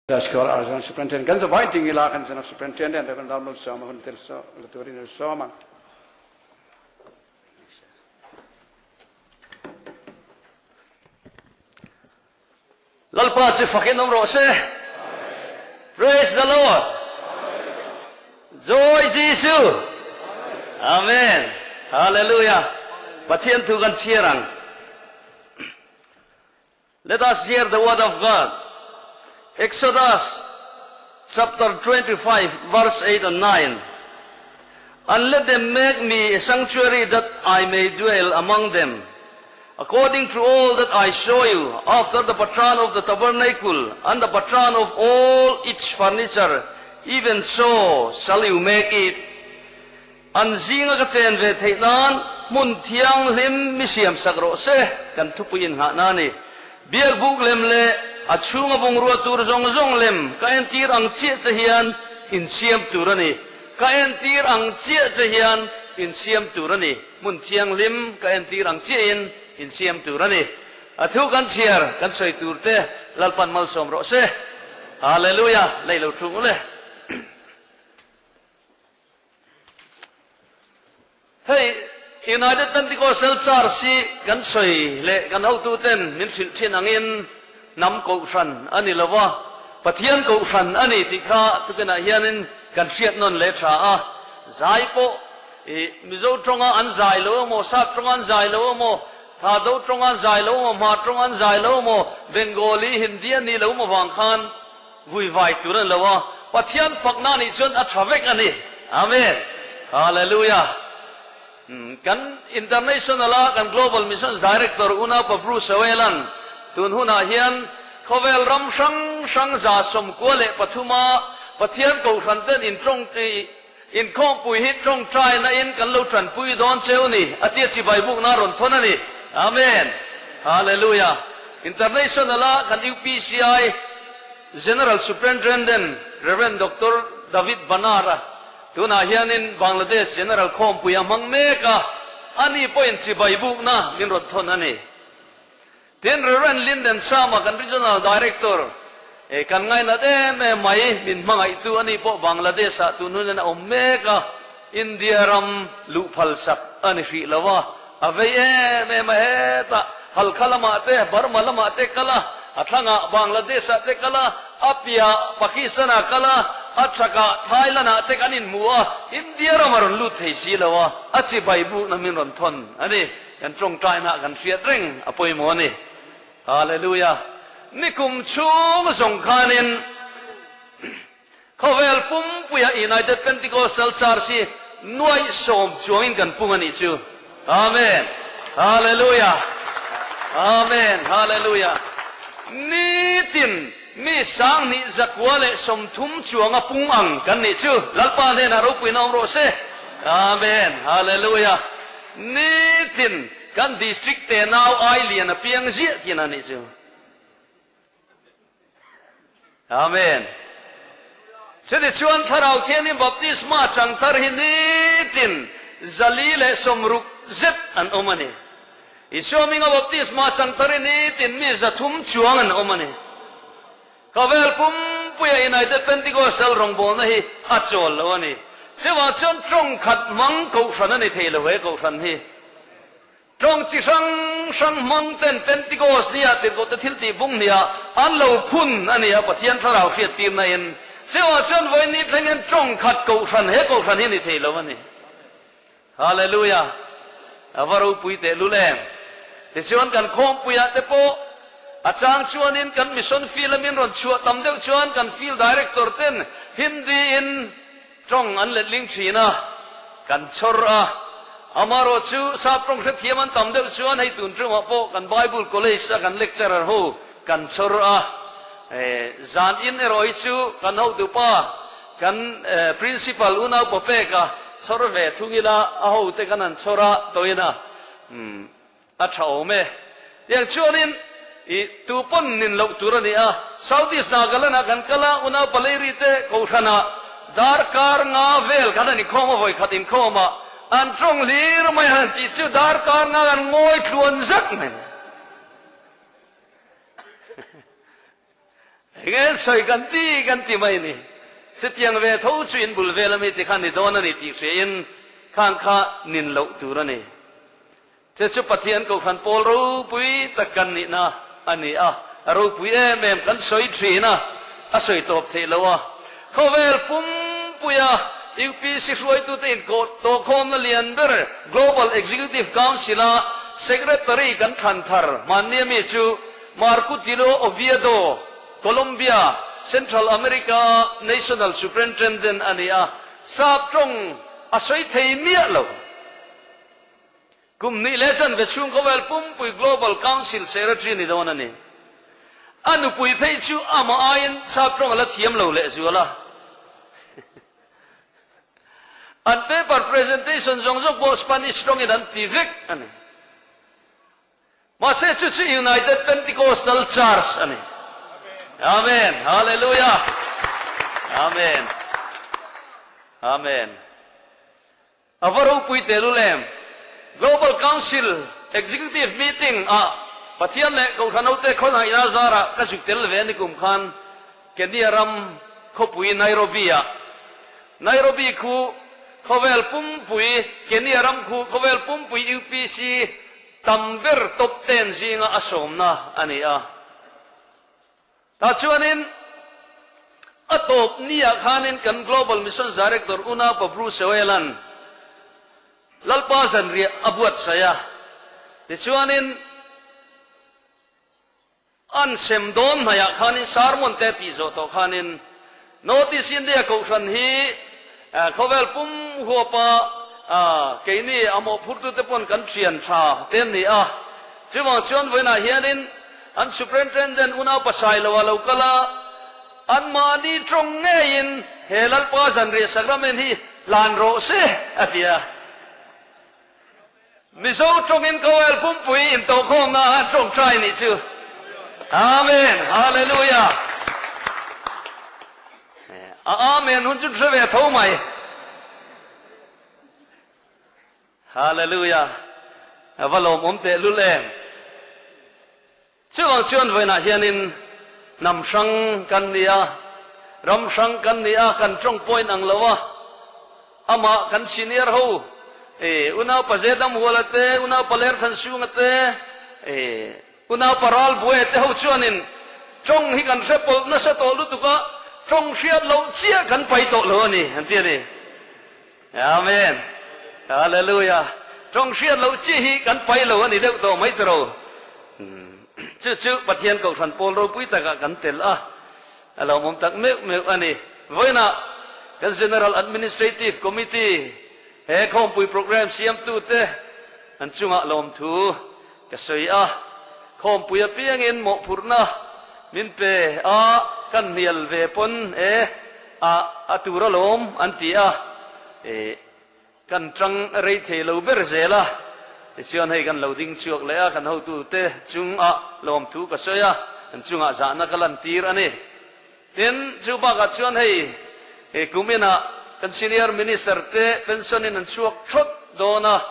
School Superintendent kan zavai ding ila kan General Superintendent Reverend Ramlal Sawma hun tel so la turin sawma. Lalpa chu fakin awm rawh se. Praise the Lord. Joy Jesu. Amen. Hallelujah. Pathian thu kan chhiar ang. Let us hear the word of God. Exodus chapter 25 verse 8 and 9. And let them make me a sanctuary that I may dwell among them, according to all that I show you, after the pattern of the tabernacle and the pattern of all its furniture, even so shall you make it. An zinga ka chen ve theih nan hmun thianghlim mi siam sak rawh se, kan thupui innghahna a ni. Biak buk lem leh a chhunga bungrua tur zawng zawng lem ka entir ang chiah che hian insiam tur a ni. Ka entir ang chiah che hian insiam tur a ni. Hmun thianghlim ka entir ang chiahin insiam tur a ni. A thu kan chhiar, kan sawi tur te Lalpan malsawm rawh se. Hallelujah! Lei lo thung ule. Hei United Pentecostal Church hi kan sawi leh kan hotuten min hrilh thin angin hnam kohhran a ni lo a, Pathian kohhran a ni tih kha tukinah hianin kan hriat nawn leh tha a. Zai pawh i Mizo tawnga an zai lo emaw, Sap tawnga an zai lo emaw, Thado tawnga an zai lo emaw, Hmar tawnga an zai lo emaw, Bengali, Hindi a nih lo emaw vang khan Vui vai tur a ni lo a, Pathian fakna nih chuan a tha vek a ni. Amen. Hallelujah. Kan International a kan Global Missions Director Unaupa Bruce Sawela'n tun hunah hian khawvel ram hrang hrang 93 a Pathian kohhran ten in tawng inkhawmpui hi tawngtaina in kan lo tanpui dawn cheu ni a tia chibai bukna rawn thawn a ni. Amen. Hallelujah. International a kan UPCI General Superintendent Rev. Doctor David Banara tunah hianin Bangladesh General khawmpui a hmang mek a, ani pawhin chibai bukna min rawn thawn a ni. Tin, Rev. Linden Sama kan Regional Director kan ngainat em em mai, min hmangaihtu ani pawh Bangladesh-ah tun hunin a awm mek a, India ram luh phalsak a ni hrih lo a, a vei em em a hetah Halkha lamah te, Burma lamah te kal a, a thlangah Bangladesh-ah te kal a, a piah Pakistan-ah kal a, a chhakah Thailand-ah te kan inhmu a, India ram a rawn lut thei si lo a, a chibai bukna min rawn thawn a ni. Kan tawngtaina kan hriat reng a pawimawh a ni. Hallelujah! Nikum chhung zawng khanin khawvel pumpuia United Pentecostal Church hi nuaih sawm chuangin kan pung a nih chu. Amen! Hallelujah! Amen! Hallelujah! Nitin mi sanghnih 130 chuanga pung ang kan nih chu. Lalpa hnenah ropuina awm rawh se. Amen! Hallelujah! Nitin kan district te nau ai lian a piang ziah thin a nih chu. Amen. Chutichuan Thlarau Thianghlim baptisma chang thar hi nitin 460 zet an awm a ni. Isua hminga baptisma chang thar hi nitin mi 300 chuang an awm a ni. Khawvel pumpuia United Pentecostal rawngbawlna hi a chawl lo a ni. Chuvang chuan tawng khat hmang kohhran a ni thei lo he kohhran hi. Tawng chi hrang hrang hmang ten Pentecost nia tirhkohte thil tih bung hniah an lo phun a ni a, Pathian thlarau hriat tirna in. Chuvang chuan vawiin thleng hian tawng khat kohhran he kohhran hi a ni thei lo a ni. Hallelujah! A va ropui teh lul em! Tichuan kan khawmpuiah te pawh a chang chuanin kan mission field a min rawn chhuah tam deuh chuan kan field director ten Hindi in tawng an letling thin a, kan chhawr a. Amaherawh chu sap tawng hrethiam an tam deuh chuan hei tun tumah pawh kan Bible College a kan lecturer ho kan chhawr a. Zan in erawh hi chu kan hotupa Kan Principal unau Pawpeka chhawr ve thung ila a hote kan han chhawr a tawhin a a tha awm e. Tiang chuanin i tu pawn nin loh tur a ni a, South East Nagaland ah kan kal a, unau Paleiri te Kohhranah darkar nga vel kan han inkhawm a, vawikhat inkhawm ah an tawng hlir mai a han tih chu darkar nga kan ngawi tluan zak mai. Enge an sawi kan ti kan ti mai ni. Chutiang ve tho chu in bul vel ami ti kha ni dawn a ni tih hriain khang kha nin loh tur a ni. Che chu Pathian Kohhran pawl ropui tak kan nihna a ni a, a ropui em em kan sawi thin a, a sawi tawp theih lo a. Khawvel pumpuia UPC hruaitute inkawh tawhkhawmna lian ber Global Executive Council-a Secretary kan thlan thar hmanni ami chu Marco Tilo Oviedo, Colombia, Central America National Superintendent a ni a, sap tawng a sawi thei miah lo. Kum hnih leh chanve chhung khawvel pumpui Global Council Secretary ni dawn a ni. A nupui phei chu amah aiin sap tawng a la thiam lo lehzual a. An paper presentation zawng zawng pawh Spanish tawngin an ti vek a ni. Mahse chu chu United Pentecostal Church a ni. Amen. Hallelujah. Amen. Amen. A va ropui tehlul em? Global Council Executive Meeting ah Pathian leh Kohhran hote khawngaihna zarah ka zuk tel ve nikum khan Kenya ram khawpui Nairobi ah Nairobi khu khawvel pumpui Kenya ram khu khawvel pumpui UPC tam ber top ten zinga a sawmna a ni a. Tah chuanin a tawp niah khanin kan Global Mission Director Unaupa Bruce Oelan Lalpa zanriah a buatsaih a. Tichuanin an sem dawn hnaihah khanin sermon te tih zawh tawh khanin North East India Kohhran hi khawvel pum huapa keini a mawhphurtute pawn kan thian tha te an ni a. Chuvang chuan vawiinah hianin an Superintendent unau pasai loah lo kal a, anmahni tawng ngeiin he Lalpa zanriah sacrament hi hlan rawh se a ti a. Mizo tawngin Kawel pumpui intawhkhawmna ah an tawngtai nih chu. Amen. Hallelujah. A amen hun chu hre ve tho mai. Hallelujah. A va lawmawm teh lul em. Chuvang chuan vawiinah hianin hnam hrang kan ni a, ram hrang kan ni a, kan tawng point ang lo a, amah kan senior ho, e, unau pa Zedam Huala te, unau pa Lerthan Sunga te, e, unau pa Ral Buaia te ho chuanin tawng hi kan hre pawlh nasa tawh lutuk a, tawng hriat loh chiah kan pai tawh lo a ni, an ti a ni. Amen. Hallelujah. Tawng hriat loh chi hi kan pai lo a ni deuh tawh mai tiro. Chu chu Pathian Kohhran pawl ropui takah kan tel a, a lawmawm tak meuh meuh a ni. Vawiinah kan General Administrative Committee he khawmpui program siamtute an chungah lawmthu ka sawi a. Khawmpui apiangin mawhphurhna min pe a, kan hnial ve pawn e a a tur alawm an ti a, e kan tang rei thei lo ber zel a, tichuan hei kan lo ding chhuak leh a, kan hotute chungah lawmthu ka sawi a, an chungah zahna ka lantir a ni. Tin, chu bakah chuan hei he kum inah kan Senior Minister te pension in an chhuak thawt dawn a,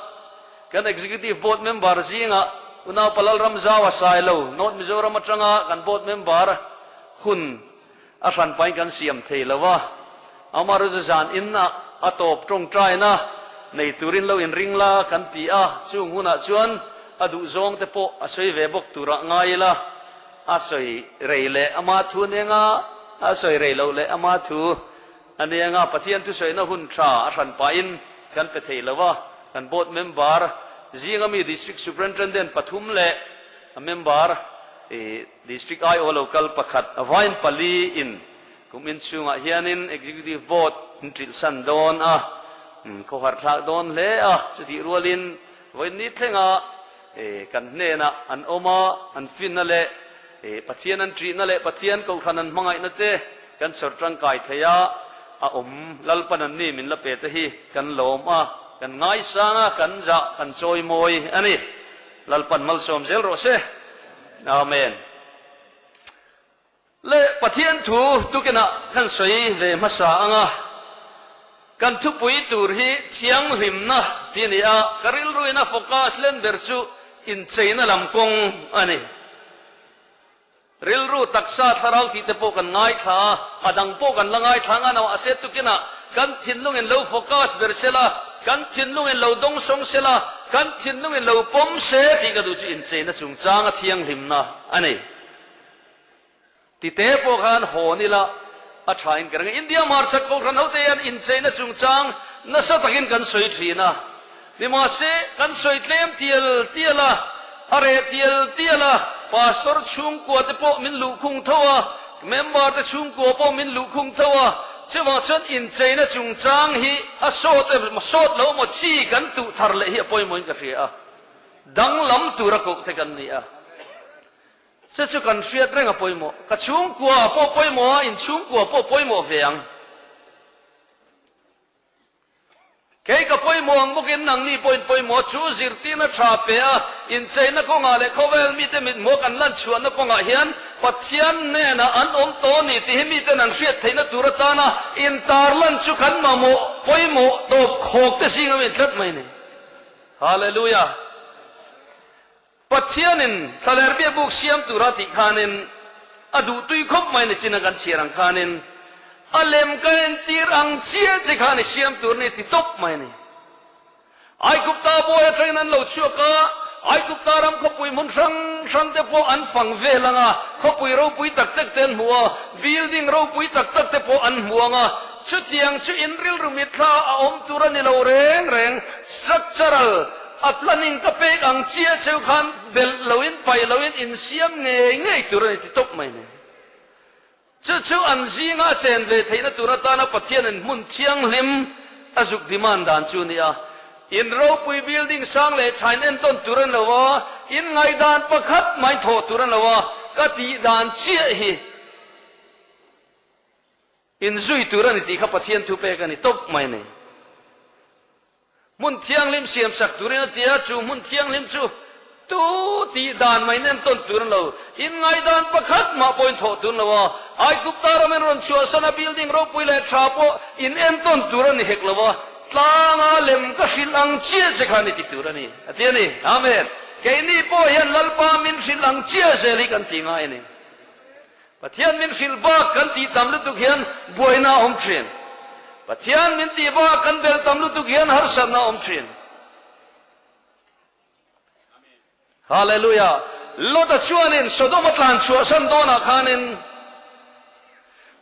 kan Executive Board member zingah Unau Palal Ramzau a sai lo, North Mizoram atanga kan Board member hun a hranpain kan siam thei lo a, amaherawhchu zan in ah a tawp tawngtaina nei turin lo inring la kan ti a, chung hunah chuan a duhzawng te pawh a sawi ve bawk turah ngai ila. A sawi rei leh ama thu a ni anga, a sawi rei loh leh ama thu a ni anga, Pathian thusawiina hun tha a hran pahin kan pe thei lo a, kan board member zinga mi District Superintendent pathum leh a member District aiawh local pakhat a vain pali in kum inchhungah hianin Executive Board in ṭilhsan dawn a, khawhar thlak dawn hle a, chutih rualin vawiin ni thlenga Kan hnenah an awm a, an finna leh Pathian an ṭihna leh Pathian Kohhran an hmangaihna te kan chawr ṭangkai thei a, a awm Lalpan an ni min la pe te hi kan lawm a, kan ngaisang a, kan zah, kan chawimawi a ni. Lalpan malsawm zel rawh se. Amen. Le Pathian thu tukinah kan sawi ve hmasa ang a, kan thupui tur hi thianghlimna tih a ni a, ka rilruin a focus len ber chu incheina lam kawng a ni. Rilru, taksa, thlarau tih te pawh kan ngaithla a, a dang pawh kan la ngaithla nga no, a se tukinah kan thinlungin lo focus ber se la, kan thinlungin lo dawngsawng se la, kan thinlungin lo pawm se tih ka duh chu incheina chungchanga thianghlimna a ni. Tite pawh khan hawn ila a thain ka ring a. India hmarchhak Kohhran hote hian incheina chungchang nasa takin kan sawi thin a. Nimahse, kan sawi tlem tial tial a, a reh tial tial a, Pastor chhungkua te pawh min luhkhung tho a, member te chhungkua pawh min luhkhung tho a, chuvang chuan incheina chungchang hi a sawt emaw sawt lo emaw chi kan tuh thar leh hi a pawimawhin ka hria a, danglam tura koh te kan ni a. Chu chu kan hriat reng a pawimawh. Ka chhungkua pawh pawimawh a, inchhungkua pawh pawimawh ve ang. Kei ka pawimawh ang bawkin nangni pawhin pawimawh chu zirtirna tha pe a, incheina kawngah leh khawvel mite mithmuh kan lan chhuahna kawngah hian Pathian hnenah an awm tawh a ni tih hi miten an hriat theihna tur atana intarlan chu kan mamawh pawimawh tawp khawk te zing a mi tlat mai a ni. Hallelujah! Pathianin thlaler biakbuk siam tura tih khanin a duhtui khawp mai ni chin a kan chhiar ang khanin a lem ka entir ang chiah che khan i siam tur ni ti tawp mai a ni. Aigupta bawi atangin an lo chhuak a, Aigupta ram khawpui hmun hrang hrang te pawh an fang vel ang a, khawpui ropui tak tak te an hmu a, building ropui tak tak te pawh an hmu ang a, chutiang chu in rilru mitthla a awm tur a ni lo reng reng, structural A planning ka pek ang chiah cheu khan belh loin paih loin insiam ngei ngei tur a ni ti tawp mai ni. Chu chu an zinga a chen ve theihna tur atana Pathianin hmun thianghlim a zuk demand dan chu a ni a. In ropui building sang leh thain entawn tur a ni lo a, in ngaihdan pakhat mai thawh tur a ni lo a, ka tih dan chiah hi inzui tur a ni tih kha Pathian thu pek a ni tawp mai ni. Hmun thianghlim siamsak turin a ti a, chu hmun thianghlim chu tu tih dan mai nen tawn tur an lo. Inngaihdan pakhat mah pawhin thawh tur an lo a, Aigupta ramin rawn chhuahsan a building ropui leh tha pawh in entawn tur a ni hek lo a, tlanga lem ka hrilh ang chiah che khan i ti tur a ni, a ti a ni. Amen. Keini pawh hian Lalpa min hrilh ang chiah zel hi kan ti ngai a ni. Pathian min hrilh bak kan tih tam lutuk hian buaina a awm thin. Pathian min tih bak kan bel tam lutuk hian harsatna a awm thin. Hallelujah! Lota chuanin Sodom a tlan chhuahsan dawnah khanin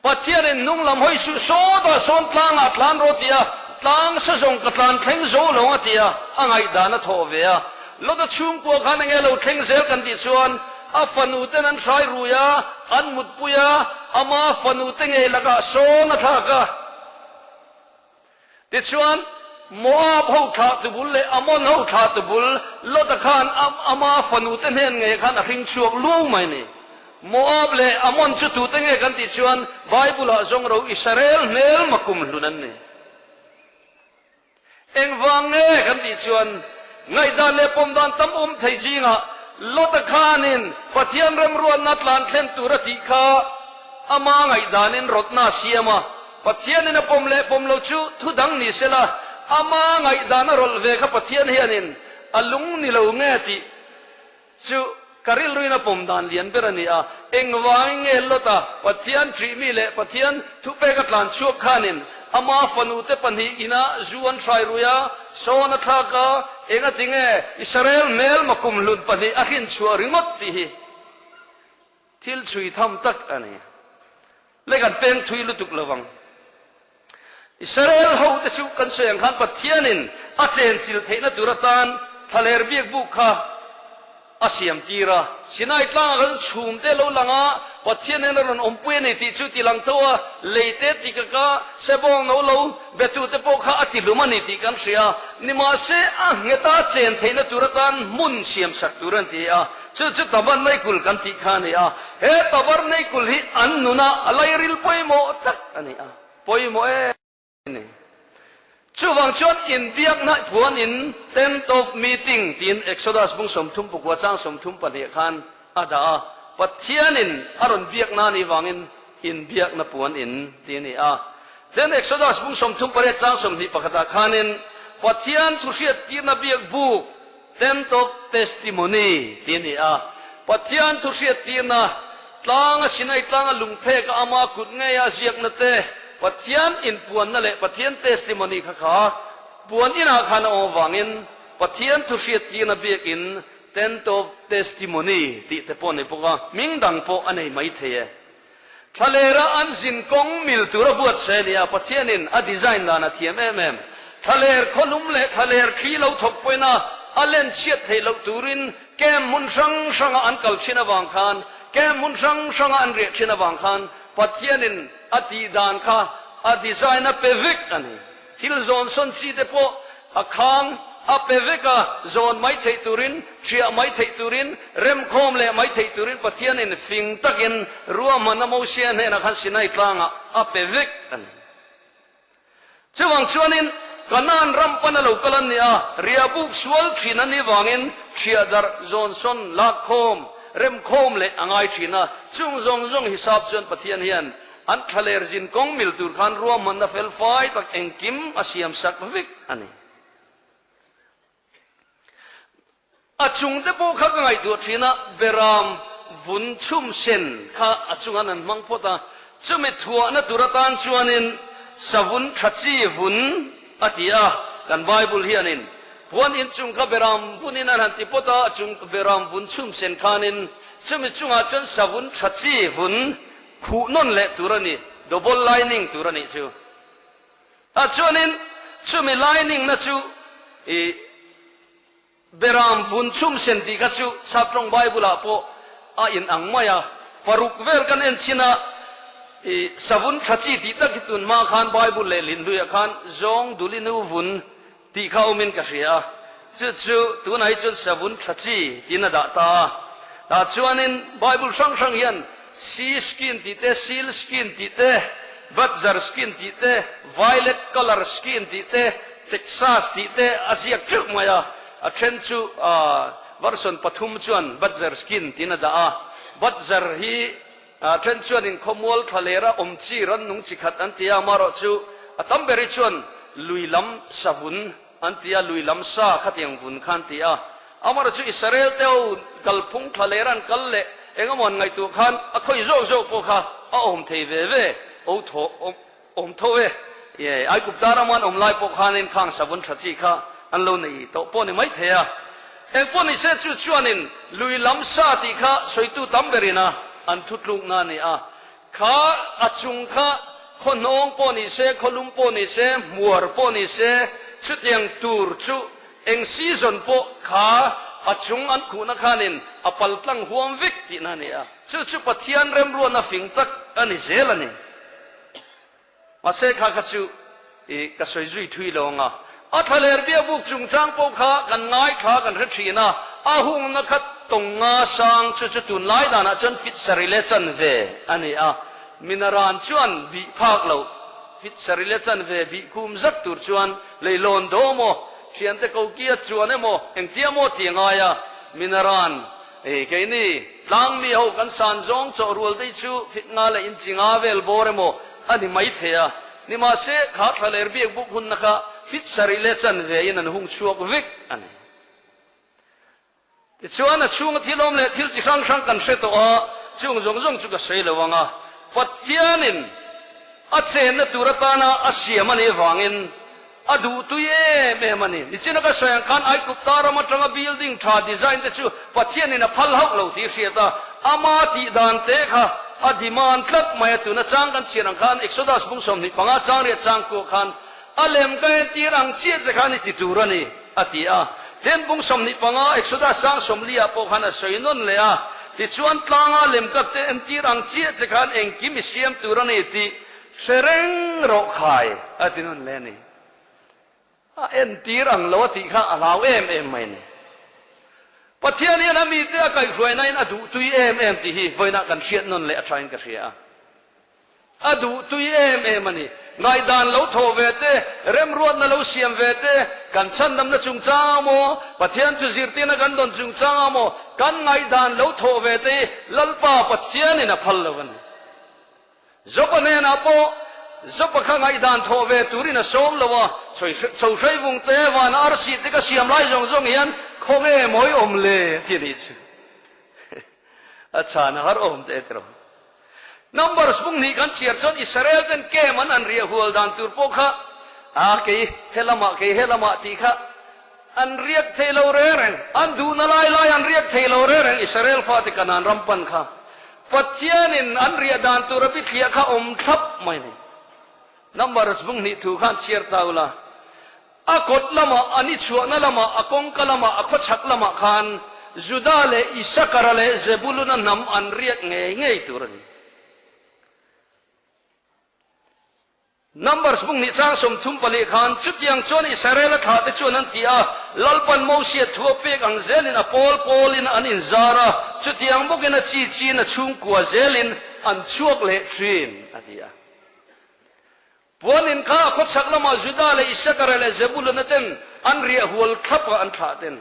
Pathianin hnung lam hawi suh sawtah sawn tlangah tlan rawh ti a, tlang sa zawng ka tlan thleng zo lo a ti a, a ngaihdan a thawh ve a. Lota chhungkua khan enge lo thleng zel kan tih chuan A fanu ten an hrai rui a, an mutpui a, ama fanu te ngei lakah sawn a thlak a. Tichuan, Moab ho thlah tubul leh Ammon ho thlah tubul Lota khan ama fanu te hnen ngei khan a hring chhuak luau mai ni. Moab leh Ammon chu tute nge kan tih chuan Bible-ah zawng ro Israel hmelma kum hlun an ni. Engvang nge kan tih chuan ngaihdan leh pawmdan tam awm thei zingah Lota khanin Pathian remruatna tlan thlen tur a tih kha ama ngaihdanin rawtna a siam a, Pathianin a pawm leh pawm lo chu thu dang ni sela ama ngaihdan a rawlh ve kha Pathian hianin a lung ni lo nge tih Chu ka rilruin a pawm dan lian ber a ni a, engvangin nge Lota Pathian ṭihmi leh Pathian thupek a tlan chhuak khanin ama fanute pahnih inah zu an hrai rui a, sawn a thlak a, engati nge Israel hmelma kumhlun pahnih a hrinchhuah ringawt tih hi thil chhui tham tak a ni. Le kan peng thui lutuk lo vang. Israel hote chu kan sawi ang khan Pathianin a chenchilh theihna tur atan thlaler biakbuk kha a siam tir a. Sinai tlangah khan chhumte lo lang a, Pathian hian a rawn awmpui a ni tih chu ti lang tho a, leite ti ka ka sebawng no lo betute pawh kha a ti hlum a ni tih kan hria. Nimahse, a ngheta chen theihna tur atan hmun siamsak tur a ni ti a. Chu chu Tabernacle kan tih kha a ni a, he Tabernacle hi an nuna a lairil pawimawh tak a ni a, pawimawh em a ni. Chuvang chuan inbiakna puan in Tent of Meeting tiin Exodus bung 39 chang 32 khan a dah a, Pathianin a rawn biakna a nih vangin inbiakna puan in ti a ni a. Then Exodus bung 38 chang 21 ah khanin Pathian thuhriattirna biak buk Tent of Testimony tih a ni a, Pathian thuhriattirna Tlanga Sinai tlanga lungphek a ama kut ngei a ziakna te, Pathian inpuanna leh Pathian testimony kha kha puan inah khan a awm avangin Pathian thu hriattirna biakin Tent of Testimony tih te pawh a nei bawk a, hming dang pawh a nei maithei e. Thlalera an zin kawng mil tura buatsaih a ni a, Pathianin a design dan a thiam em em. Thlaler khawlum leh thlaler thli lo thawk pawhin a a len chhiat theih loh turin camp hmun hrang hranga an kal thin avang khan, camp hmun hrang hranga an riah thin avang khan Pathianin a tih dan kha a design a pe vek a ni. Thil zawn sawn chi te pawh a khang a pe vek a, zawn mai theih turin, thiah mai theih turin, remkhawm leh mai theih turin Pathianin fing takin ruahmanna Mosia hnenah khan Sinai tlangah a pe vek a ni. Chuvang chuanin Kanaan ram pana lo kal an ni a, riahbuk sual thin an nih vangin thiah darh, zawn sawn, lakkhawm, remkhawm leh a ngai thin a, chung zawng zawng hisap chuan Pathian hian An thlaler zin kawng mil tur khan ruahmanna fel fai tak engkim a siam sak vek a ni. A chungte pawh kha ka ngaihtuah thin a, Beram vun chhum sen kha a chungan an hmang phawt a, chumi thuahna tur atan chuanin savun tha chi vun a ti a, kan Bible hianin puan inchung kha Beram vunin an han ti phawt a, a chung Beram vun chhum sen khanin chumi chungah chuan savun tha chi vun Khuh nawn leh tur a ni, double lining tur a nih chu. Tah chuanin chumi lining na chu i Beram vun chhum sen tih kha chu Saptawng Bible ah pawh a in ang mai a. Paruk vel kan en chin a, i savun tha chi tih tak hi tun hma khan Bible leh Linhluiah khan zawng dulinu vun tih kha awmin ka hria a, chu chu tunah hi chuan savun tha chi tiin a dah ta a. Tah chuanin Bible hrang hrang hian sea skin tih te, seal skin tih te, badger skin tih te, violet colour skin tih te, Texas tih te a ziak teuh mai a. A then chu version pathum chuan badger skin tiin a dah a. Badger hi A then chuanin khawmual thlalera awm chi rannung chi khat an ti a, amaherawhchu a tam ber hi chuan lui lam sa vun an ti a, lui lam sa khatiang vun kha an ti a. Amaherawhchu Israel te ho kalphung thlalera an kal leh engemaw an ngaihtuah khan a khawi zawk zawk pawh kha a awm thei ve ve, o thaw awm tho e. Aigupta rama an awm lai pawh khanin khang savun tha chi kha an lo nei tawh pawh ni maithei a. Eng pawh ni se chu chuanin lui lam sa tih kha sawitu tam berin a an thutlukna a ni a. Kha a chung kha khaw hnawng pawh ni se, khaw lum pawh ni se, hmuar pawh ni se, chutiang tur chu eng season pawh kha a chung an khuhna khanin a paltlang huam vek tihna a ni a. Chu chu Pathian remruatna fing tak a ni zel a ni. Mahse kha kha chu i ka sawi zui thui lo ang a, a thlaler biakbuk chungchang pawh kha kan ngaithla kan hre thin a, a hungna kha tawng nga sang chu chu tunlai danah chuan fit sarih leh chanve a ni a, minaran chuan bih phak loh fit sarih leh chanve bih khum zak tur chuan leilawn daw maw, thiante kokia chuan emaw engtia maw ti a ngai a, minaran Hei keini tlangmi ho kan san zawng chawh rual te hi chu fit nga leh inchi nga vel bawr emaw a ni mai thei a, nimahse kha thlaler biak buk hunna kha fit sarih leh chanve in an hung chhuak vek a ni. Tichuan a chhunga thil awm leh thil chi hrang hrang kan hre tawh a, chung zawng zawng chu ka sawi lo ang a, Pathianin a chenna tur atana a siam a nih avangin A duh tui em em a ni. Nichina ka sawi ang khan Aigupta ram atanga building tha design te chu Pathianin a phal hauh lo tih hriat a, ama tih dan te kha a demand tlat mai a. Tuna chang kan chhiar ang khan Exodus bung 25 chang riat chang kuah khan a lem ka entir ang chiah che khan i ti tur a ni a ti a. Tin bung 25 Exodus chang 40 ah pawh khan a sawi nawn leh a. Tichuan tlanga lem ka entir ang chiah che khan engkim i siam tur a ni tih Hre reng rawh khai a ti nawn le ni. A entir ang lo a tih kha a hlau em em mai ni. Pathian hian a mite a kaihhruaina in a duh tui em em tih hi vawiinah kan hriat nawn leh a thain ka hria a. A duh tui em em a ni. Ngaihdan lo thawh ve te, remruatna lo siam ve te, kan chhandamna chungchang ang maw, Pathian thu zirtirna kan dawn chungchang ang maw, kan ngaihdan lo thawh ve te hi Lalpa Pathianin a phal lo a ni. Jopa hnenah pawh Jopa kha ngaihdan thawh ve turin a sawm lo a, chho hrei vung te, vana arsi te ka siam lai zawng zawng hian khawnge mawi awm le? a ti a nih chu. A chhan a har awm teh tiraw. Numbers bung hnih kan chhiar chuan Israel ten kem an an riah hual dan tur pawh kha a kei he lamah kei he lamah tih kha an riak thei lo reng reng. An duhna lai lai an riak thei lo reng reng Israel fate Kanaan ram pan kha Pathianin an riah dan tur a bithliah kha awm thlap mai ni. Numbers bung hnih thu khan chhiar ta ula. A kawt lamah, a ni chhuahna lamah, a kawngka lamah, a khawchhak lamah khan Juda leh Isakara leh Zebuluna hnam an riak ngei ngei tur a ni. Numbers bung hnih chang 34 khan, Chutiang chuan Israela thlahte chuan an ti a, Lalpan Mosia thu a pek ang zelin a pawl pawlin an inzar a, chutiang bawkin a chi chiin a chhungkua zelin an chhuak leh thin, a ti a. Puan in kha a khawchhak lamah Juda leh Isakara leh Zebuluna ten an riah hual thlap a an thlah ten.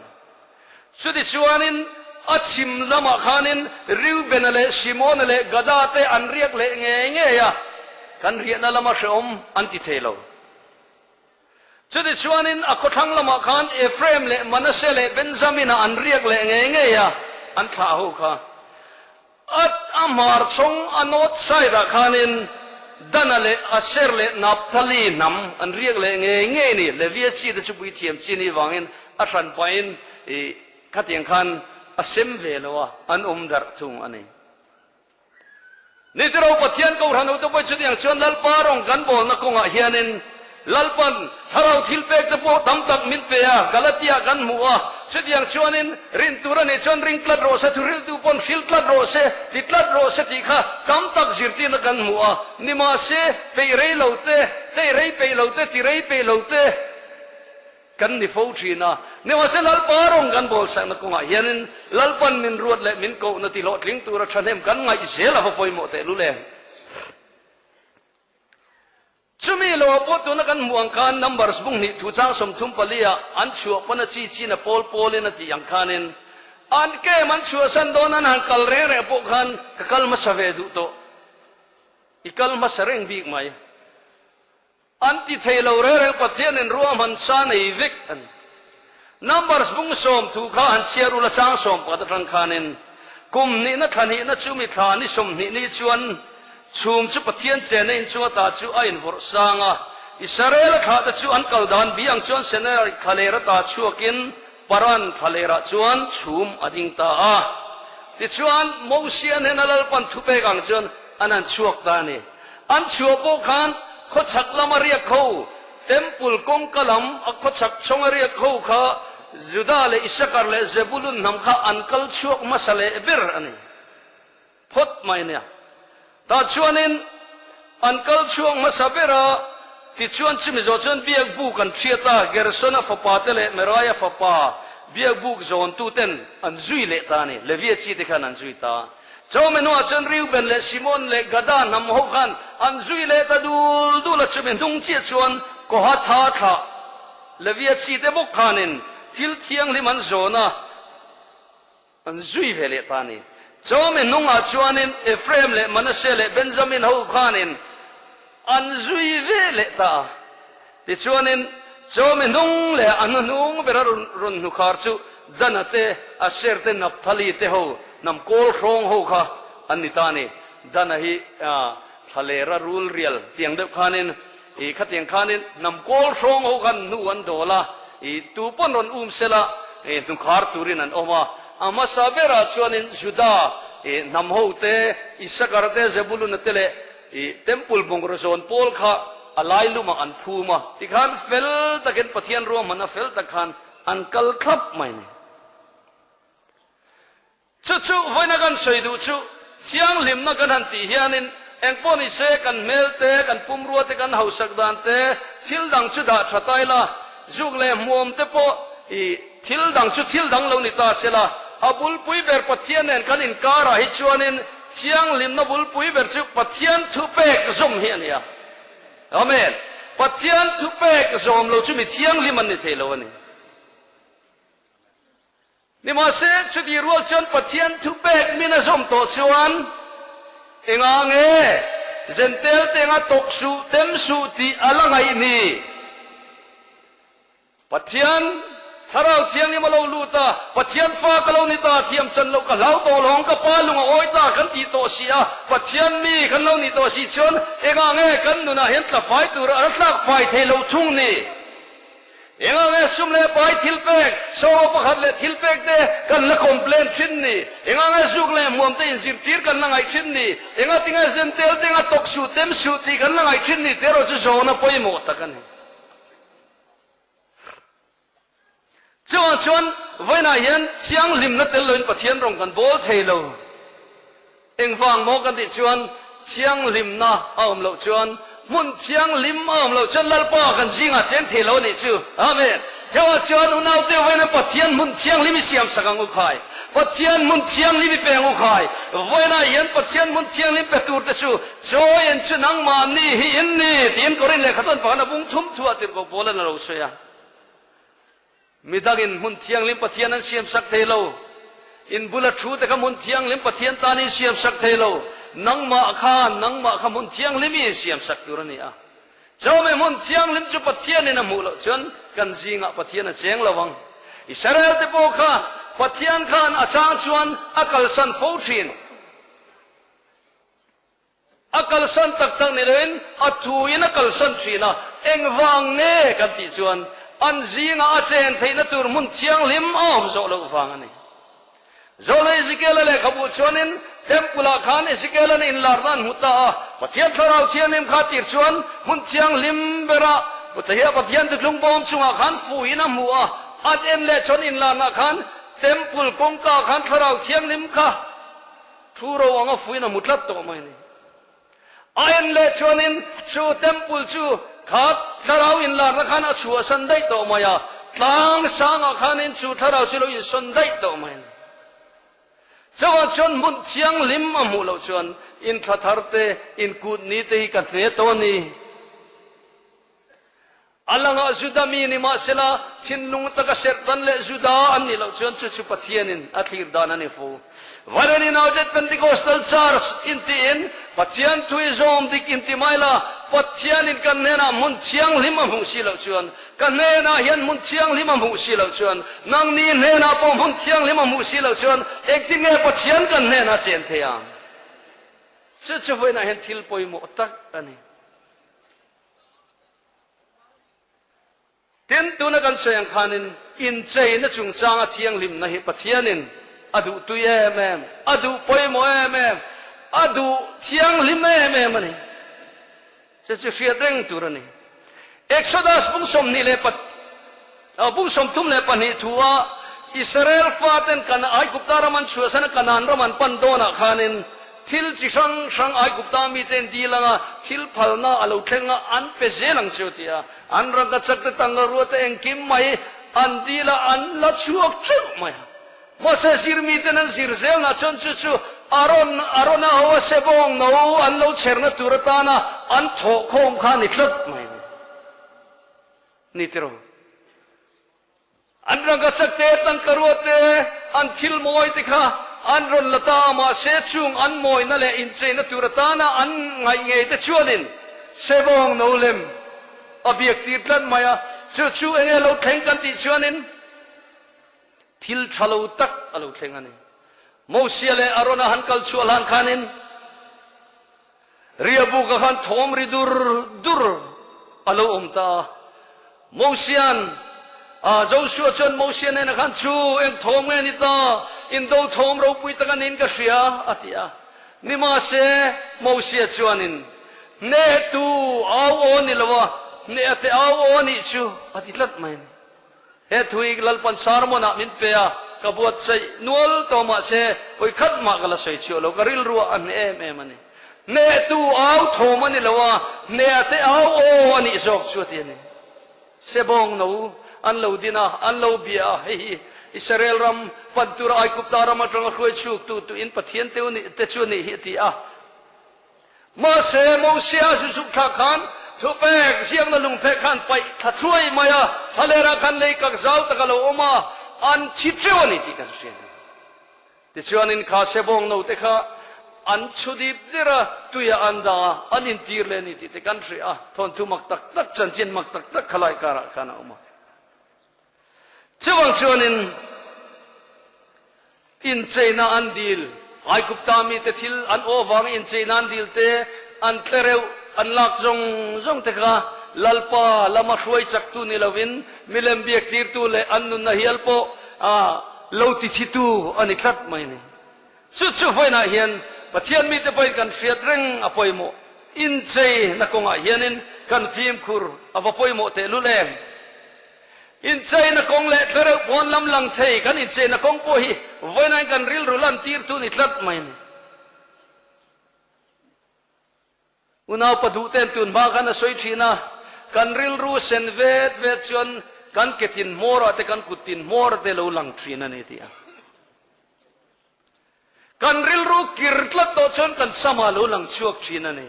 Chutichuanin a chhim lamah khanin Reubena leh Simona leh Gada te an riak leh ngei ngei a, kan riahna lama hrehawm an ti thei lo. Chutichuanin a khawthlang lamah khan Ephraim leh Manasseh leh Benjamina an riak leh ngei ngei a, an thlah ho kha. A a hmar chhawng a north side ah khanin Dana leh Aser leh Naphtali hnam an riak leh ngei ngei ni. Levia chi te chu puithiam chi ni vangin a hran pahin ih khatiang khan a sem ve lo a, an awm darh thung a ni. Nitiro Pathian Kohhran hote pawh chutiang chuan Lalpa rawng kan bawlna kawngah hianin Lalpan thlarau thil pek te pawh tam tak min pe a, Galatia kan hmu a, chutiang chuanin rin tur a nih chuan ring tlat rawh se, thuhriltu pawn hril tlat rawh se, ti tlat rawh se tih kha tam tak zirtirna kan hmu a, nimahse peih rei lo te, tei rei peih lo te, ti rei peih lo te kan ni fo thin a, nimahse Lalpa rawng kan bawlsakna kawngah hianin Lalpan min ruat leh min kohna ti hlawhtling tura thahnem kan ngaih zel a va pawimawh tehlul em. Chumi lo ah pawh tuna kan hmuh ang khan Numbers bung hnih thu chang 34 ah an chhuah pawn a chi chin a pawl pawlin a tih ang khanin an kem an chhuahsan dawn an han kal reng reng pawh khan ka kal hmasa ve duh tawh. I kal hmasa reng bik mai. An ti thei lo reng reng Pathianin ruahman sa nei vek a ni. Numbers bung sawm thu kha han chhiar ula chang 11 atang khanin kum hnihna thla hnihna chumi thla ni 20 ni chuan Chhum chu Pathian chenna in chunga ta chu a invawrh sang a, Israel-a thlahte chu an kal dan bi ang chuan Senai thlaler ata chhuakin Paran thlalerah chuan chhum a ding ta a. Tichuan, Mosia hnena Lalpan thupek ang chuan an han chhuak ta a ni. An chhuah pawh khan khawchhak lama riak ho, Temple kawngka lam a khawchhak chhawnga riak ho kha Juda leh Isakar leh Zebulun hnam kha an kal chhuak hmasa leh ber a ni. Phawt mai nia. Tah chuanin an kal chhuak hmasa ber a, tichuan chumi zawh chuan biak buk an hriat a, Gersona fapa te leh Meraia fapa biak buk zawntu ten an zui leh ta a ni, Levia chi te khan an zui ta. Chaume hnuah chuan Reuben leh Simon leh Gada hnam ho khan an zui leh ta dul dul a, chumi hnung chiah chuan Kohatha thlah Levia chi te bawk khanin thil thianghlim an zawn a, An zui ve leh ta a ni. Chawmi hnungah chuanin Ephraim leh Manasseh leh Benjamin ho khanin an zui ve leh ta a. Tichuanin chawmi hnung leh a hnuhnung bera rawn hnukhar chu Dana te, Asher te, Naphtali te ho hnam kawl hrawng ho kha an ni ta a ni. Dana hi thlalera rul rial tiang deuh khanin I khatiang khanin hnam kawl hrawng ho khan hnu an dawl a, i tu pawn rawn um sela i hnukhar turin an awm a. A hmasa berah chuanin Juda i hnam ho te, Isakar te, Zebuluna te leh i Temple bungraw zawn pawl kha a lai lumah an phum a. Tikhan fel takin Pathian ruahmanna fel tak khan an kal thlap mai a ni. Chu chu vawiina kan sawi duh chu thianghlimna kan han tih hianin engpawh ni se kan hmel te, kan pumrua te, kan hausak dan te, thil dang chu dah tha ta ila, zuk leh hmuam te pawh i thil dang chu thil dang lo ni ta se la, a bulpui ber Pathian nen kan inkarah hi chuanin thianghlimna bulpui ber chu Pathian thupek zawm hi a ni a. Amen. Pathian thupek zawm lo chu mi thianghlim an ni thei lo a ni. Nimahse, chutih rual chuan Pathian thupek min a zawm tawh chuan engah nge Zentel te anga tawk suh, tem suh tih a la ngaih ni? Pathian Thlarau Thianghlim a lo lut a, Pathian fa ka lo ni ta, thiam chan loh ka hlau tawh lawng, ka pa lung a awi ta kan tih tawh si a, Pathian mi kan lo nih tawh si chuan engah nge kan nunah hian tla fai tur a tlak fai thei lo thung ni? Engah nge sum leh pai thil pek, sawma pakhat leh thil pek te kan la complain thin ni? Engah nge zuk leh hmuam te inzirtir kan la ngaih thin ni? Engah tinge zentel te nga tawk suh tem suh tih kan la ngaih thin ni? Tih erawh chu zawhna pawimawh tak a ni. Chuvang chuan vawiinah hian thianghlimna tel loin Pathian rawng kan bawl thei lo. Engvang maw kan tih chuan thianghlimna a awm loh chuan hmun thianghlim a awm loh chuan Lalpa kan zingah cheng thei lo a nih chu. Amen. Chuvang chuan unaute vawiina Pathian hmun thianghlim i siam sak ang u khai. Pathian hmun thianghlim i pe ang u khai. Vawiinah hian Pathian hmun thianghlim pe tur te chu Chawi en chu nangmahni hi in ni tiin Korin lehkha tawn pakhat a bung thum thuah tirhkoh Paula'n a lo sawi a. Midangin hmun thianghlim Pathian an siamsak thei lo. In bula thu te kha hmun thianghlim Pathian tan in siamsak thei lo. Nangmah khan nangmah kha hmun thianghlim i insiamsak tur a ni a. Chawhmeh hmun thianghlim chu Pathianin a hmuh loh chuan kan zingah Pathian a cheng lo ang. Israel te pawh kha Pathian khan a chang chuan a kalsan fo thin. A kalsan tak tak ni loin a thuin a kalsan thin a, engvang nge kan tih chuan an zinga a chen theihna tur hmun thianghlim a awm zawh loh vang a ni. Zawhna Ezekiel-a lehkhabu chuanin Temple-ah khan Ezekiel-a'n inlarna an hmu ta a, Pathian Thlarau Thianghlim kha tir chuan hmun thianghlim bera Pathian Thuthlung bawm chungah khan fuhin a hmu a, an en leh chuan inlarna khan Temple kawngka khan Thlarau Thianghlim kha Thu ro anga fuin a hmu tlat tawh mai a ni. A en leh chuanin chu temple chu kha thlarau inlarna khan a chhuahsan daih tawh mai a, tlang sangah khanin chu thlarau chu lo insawn daih tawh mai a ni. Chuvang chuan hmun thianghlim a hmuh loh chuan inthla thar te, inkut ni te hi ka hne tawh a ni. A langah Juda mi ni mahsela, thinlung taka serhtan leh Juda an nih loh chuan chu chu Pathianin a thlir dan a ni fu. Varen United Pentecostal Church intiin Pathian thu i zawm dik inti mai la, Pathianin kan hnenah hmun thianghlim a hmuh si loh chuan, ka hnenah hian hmun thianghlim a hmuh si loh chuan, nangni hnenah pawh hmun thianghlim a hmuh si loh chuan engtin nge Pathian kan hnenah chen thei ang? Chu chu vawiinah hian thil pawimawh tak a ni. Tin, tuna kan sawi ang khanin incheina chungchanga thianghlimna hi Pathianin a duh tui em em, a duh pawimawh em em, a duh thianghlim em em a ni. Chu chu hriat reng tur a ni. Exodus bung 24 bung 32 thua Israel faten kan Aigupta ram an chhuahsan a Kanaan ram an pan dawnah khanin thil chi hrang hrang Aigupta miten dil anga thil phalna a lo thleng a an pe zel ang chu tia an rangkachak te tangkarua te engkim mai an dil a an la chhuak theuh mai a. Mahse zir miten an zir zelna chuan chu chu Aron Arona ho a sebawng no an lo chherna tur atana an thawhkhawm kha a ni tlat mai a ni. Ni tiraw? An rangkachak te, tangkarua te, an thil mawi te kha an rawn la ta a, mahse chung an mawina leh incheina tur atana an ngaih ngei te chuanin sebawng no lem a biak tir tlat mai a, chu chu enge lo thleng kan tih chuanin thil tha lo tak a lo thleng a ni. Mosia leh Arona han kal chhuah hlan khanin Riabuka khan thawm ri dur dur a lo awm ta a. Mosian, a Joshua chuan Mosia hnenah khan, Chu, eng thawm nge ni ta? Indo thawm ropui tak a niin ka hria, a ti a. Nimahse, Mosia chuanin, Hnehtu au aw ni lo a, hneh a te au aw a nih chu, a ti tlat mai a ni. He thu hi Lalpan sermon-ah min pe a, ka buatsaih nual tawh mahse hawi khat mah ka la sawi chhuah lo, ka rilruah a hneh em em a ni. Hnehtu au thawm a ni lo a, hneh te au aw a nih zawk chu a ti a ni. Sebawng no an lo din a, an lo bia a, hei hi Israel ram pan tura Aigupta ram atanga hruai chhuk tu tuin Pathian te chu a nih hi a ti a. Mahse, Mosia zu zuk thlak khan thupek ziakna lungphek khan paih thla thuai mai a, thlalerah khan lei kak zau tak a lo awm a, an thi teuh a ni tih kan hria a ni. Tichuanin kha sebawng note kha an chhu dip der a, tuiah an dah a, an intir leh a ni tih te kan hria a, thawnthu mak tak tak, chanchin mak tak tak khalai karah khan a awm a. Chuvang chuanin incheina an dil, Aigupta mite thil an aw vanga incheina an dil te, an tlereuh an lak zawng zawng te kha Lalpa lama hruai chaktu ni lovin milem biak tirtu leh an nunna hial pawh lo ti thitu a ni tlat mai a ni. Chu chu vawiinah hian Pathian mite pawhin kan hriat reng a pawimawh. Incheina kawngah hianin kan fimkhur a va pawimawh tehlul em? Incheina kawng leh tlereuh pawn lam lang thei kan incheina kawng pawh hi vawiinain kan rilru lantirtu ni tlat mai a ni. Unaupa duhten tun hma khan a sawi thin a, kan rilru sen vet vet chuan kan ke tin hmawrah te kan kut tin hmawr te lo lang thin a ni tih a. Kan rilru kir tlat tawh chuan kan sama lo lang chhuak thin a ni.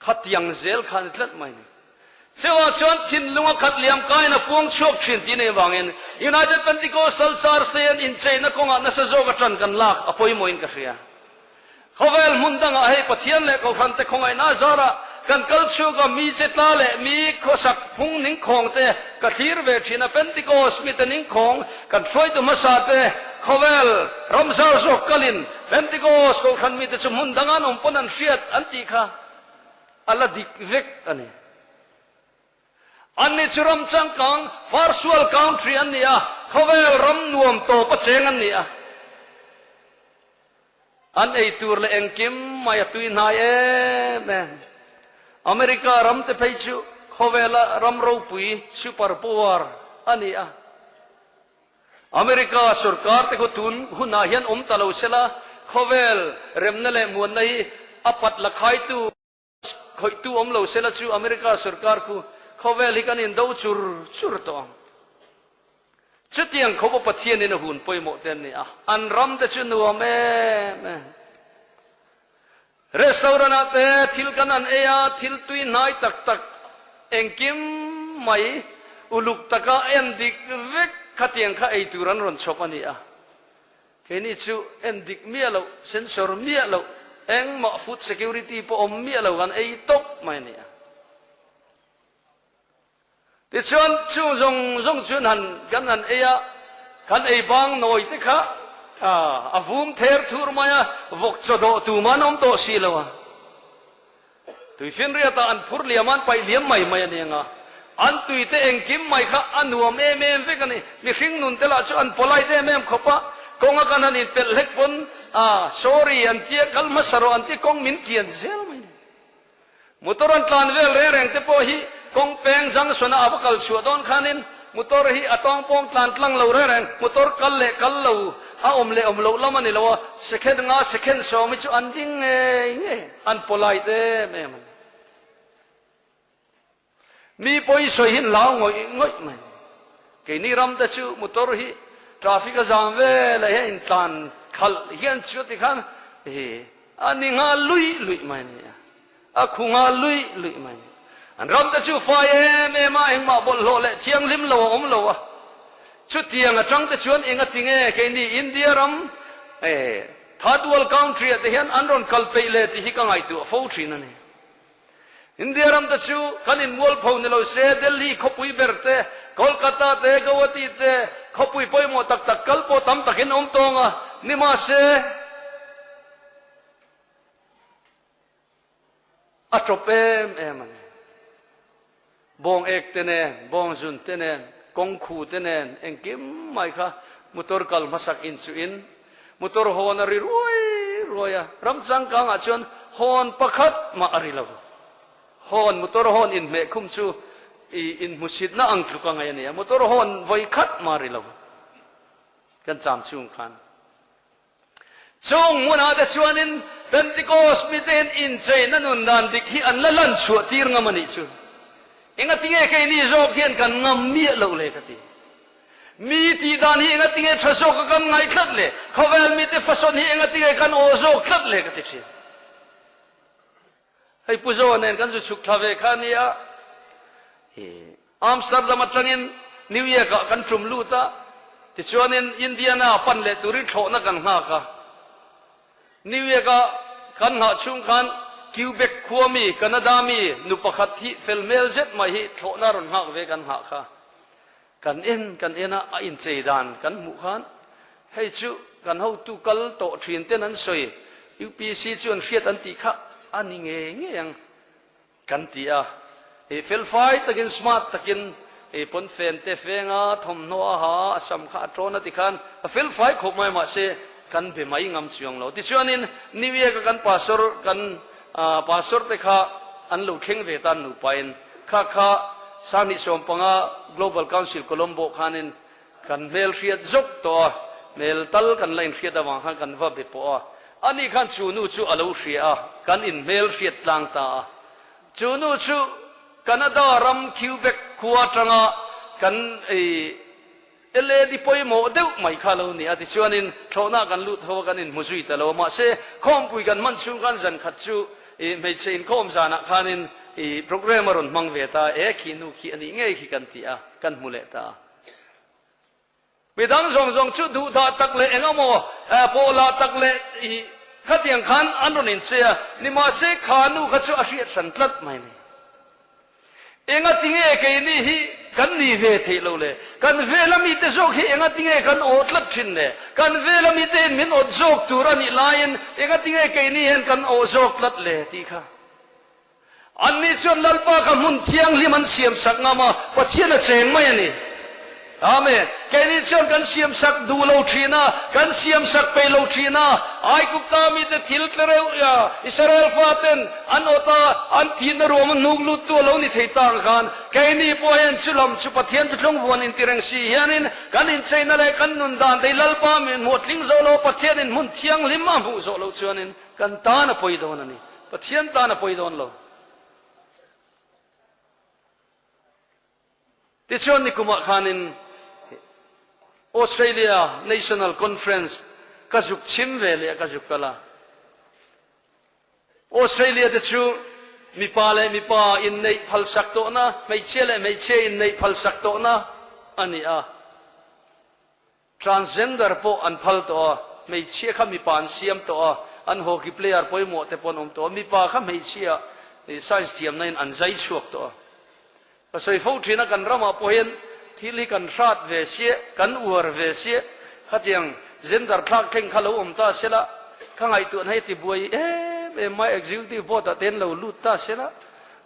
Khatiang zel kha a ni tlat mai ni. Chuvang chuan thinlung a khat liam kaiin a puang chhuak thin tih nei vangin United Pentecostal Church te hian incheina kawngah nasa zawk atan kan lak a pawimawhin ka hria. Khawvel hmun dangah hei Pathian leh Kohhran te khawngaihna a zarah kan kal chhuak a, mi che tla leh mi khawsak phung ningkhawng te ka thlir ve thin a, Pentecost mite ningkhawng kan hruaitu hmasa te khawvel ram zar zawk kalin Pentecost Kohhran mite chu hmun danga an awm pawn an hriat an tih kha a la dik vek a ni. Anni chu ram changkang, first world country an ni a, khawvel ram nuam tawp a cheng an ni a. An ei tur leh engkim mai a tui hnai em em. America ram te phei chu khawvela ram ropui, super power, a ni a. America sorkar te khu tun hunah hian awm ta lo sela, khawvel remna leh muanna hi a pat la khaitu, khawihtu awm lo sela chu America sorkar khu khawvel hi kan indo chur chur tawh ang. Chutiang khawpa Pathianin a hun pawimawh te an ni a, an ram te chu nuam em em. Restaurant ah te thil kan an ei a, thil tui hnai tak tak engkim mai uluk taka en dik vek khatiang kha ei tur an rawn chhawp a ni a. Keini chu en dik miah loh, sensor miah loh, engmah food security pawh awm miah lo kan ei tawp mai a ni a. Tichuan, chung zawng zawng chuan han kan han ei a, kan ei bang nawi te kha a vum ther thur mai a, vawk chaw dawh tum an awm tawh si lo a. Tuifinriatah an phur liam a, an paih liam mai mai a ni ang a. An tui te engkim mai kha a nuam em em vek a ni. Mihring nun te lah chu an polite em em khawp a, kawnga kan han inpelh hlek pawn, sorry an tia, kal hmasa rawh an tia, kawng min kian zel mai a ni. Motor an tlan vel reng reng te pawh hi kawng peng junction a a va kal chhuah dawn khanin motor hi a tawng pawng tlan tlang lo reng reng, motor kal leh kal lo a awm leh awm loh lam a ni lo a, second nga second sawm hi chu an ding ngei ngei, an polite em em a ni. Mi pawi sawi hi an hlau ngawih ngawih mai. Keini ram te chu motor hi traffic a zam vel ah hian intlan khalh hian chu ti khan hi a ni nghal luih luih mai a ni a, a khu nghal luih luih mai a ni. An ram te chu fai em em a, engmah bawlhhlawh leh thianghlim lo a awm lo a. Chutiang atang te chuan engati nge keini India ram third world country ah te hian an rawn kal peih le tih hi ka ngaihtuah fo thin a ni. India ram te chu kan inmualpho ni lo se, Delhi khawpui ber te, Kolkata te, Guwahati te, khawpui pawimawh tak tak kal pawh tam takin awm tawng a, nimahse a tawp em em a ni. Bawng ek te nen, bawng zun te nen, kawng khu te nen, engkim mai kha motor kal hmasak in chu in motor hawn a ri ruai ruai a, ram changkang ah chuan hawn pakhat mah a ri lo. Hawn, motor hawn in hmeh khum chu i inhmusitna ang tluk a ngaih a ni a, motor hawn vawi khat mah a ri lo kan cham chhung khan. Chung hmunah te chuanin Pentecost mite'n incheina nun dan dik hi an la lan chhuah tir ngam a nih chu. Engatinge keini zawk hian kan ngam miah loh le ka ti. Mi tih dan hi engatinge tha zawk a kan ngaih tlat le, khawvel mite fasawn hi engatinge kan aw zawk tlat le ka ti thin. Hei Pu Zoa nen kan zu chhuk thla ve kha a nia. Amsterdam atangin New York ah kan tum lut a, tichuanin Indiana pan leh turin thlawhna kan nghak a. New York a kan nghah chhung khan Quebec khua mi, Canada mi nu pakhat hi fel hmel zet mai hi thlawhna rawn nghak ve kan nghah kha. Kan en kan en a, a inchei dan kan hmuh khan hei chu kan hotu kal tawh thin ten an sawi, UPC chu an hriat an tih kha a ni ngei ngei ang. Kan ti a, i felfai takin smart takin i pawnfen te feng a, thawmhnaw a ha a, a sam kha a tawn a tikhan a felfai khawp mai mahse kan be mai ngam chuang lo. Tichuanin New Year ka kan pastor kan pastor te kha an lo thleng ve tan nupain kha kha Sanghnih 15 Global Council Colombo khanin kan hmel hriat zawk tawh a, hmel tal kan la inhriat avang khan kan va be pawh a, ani khan chu nu chu a lo hria a, kan inhmel hriat tlang ta a. Chu nu chu Canada ram Quebec khua atanga kan LAD pawimawh deuh mai kha a lo ni a, tichuanin thlawhna kan lut ho a, kan inhmu zui ta lo a, mahse khawmpui kan hman chhung khan zan khat chu hmeichhe inkhawm zanah khanin programme a rawn hmang ve ta a, e khi nu khi a nih ngei khi kan ti a, kan hmu leh ta a. Midang zawng zawng chu duhdah tak leh eng emaw pawhlah tak leh i khatiang khan an rawn inchei a, nimahse kha nu kha chu a hriat hran tlat mai ni. Engatinge keini hi kan ni ve theih lo le? Kan vela mite zawk hi engatinge kan awh tlat thin le? Kan vela mite hian min awt zawk tur a nih laiin engatinge keini hian kan awh zawk tlat le tih kha. Anni chuan Lalpa kha hmun thianghlim an siamsak ngam a, Pathian a cheng mai a ni. Amen. Keini chuan kan siamsak duh lo thin a, kan siamsak peih lo thin a. Aigupta mite thil tle reuh a, Israel faten an awt a, an thihna ruam a hnuk luttu a lo ni thei tak khan, keini pawh hian chu lam chu Pathian thuthlung vuan intireng si hianin kan incheina leh kan nun dan te hi Lalpa min hmuh a tling zawh lo, Pathianin hmun thianghlim a hmuh zawh loh chuanin kan tan a pawi dawn a ni. Pathian tan a pawi dawn lo. Tichuan nikumah khanin Australia National Conference ka zuk chim ve leh ka zuk kal a. Australia te chu mipa leh mipa inneih phalsak tawhna, hmeichhia leh hmeichhia inneih phalsak tawhna a ni a. Transgender pawh an phal tawh a, hmeichhia kha mipa an siam tawh a, an hockey player pawimawh te pawh an awm tawh a, mipa kha hmeichhia science thiamna in an zai chhuak tawh a. Ka sawi fo thin a, kan ramah pawh hian thil hi kan hrat ve sia, kan uar ve sia, khatiang gender thlak thleng kha lo awm ta sela, ka ngaihtuahna hi tibuai em em mai, executive board ah te an lo lut ta sela,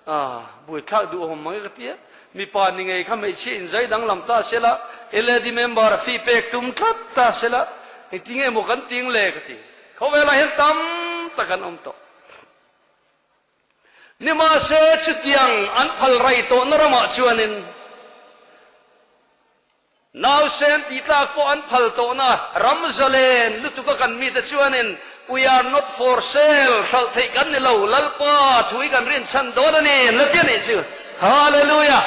A buaithlak duhawm mang e ka ti a, mipa ni ngei kha hmeichhia inzai danglam ta sela, LAD member a fee pek tum tlat ta sela, engti nge maw kan ting le ka ti. Khawvelah hian tam tak an awm tawh. Nimahse chutiang an phal rai tawhna ramah chuanin, Nausen tih tlak pawh an phal tawhna ram zalen lutuka kan mite chuanin We are not for sale, hralh theih kan ni lo, Lalpa thu hi kan rinchhan dawn a ni an la ti a nih chu. Hallelujah!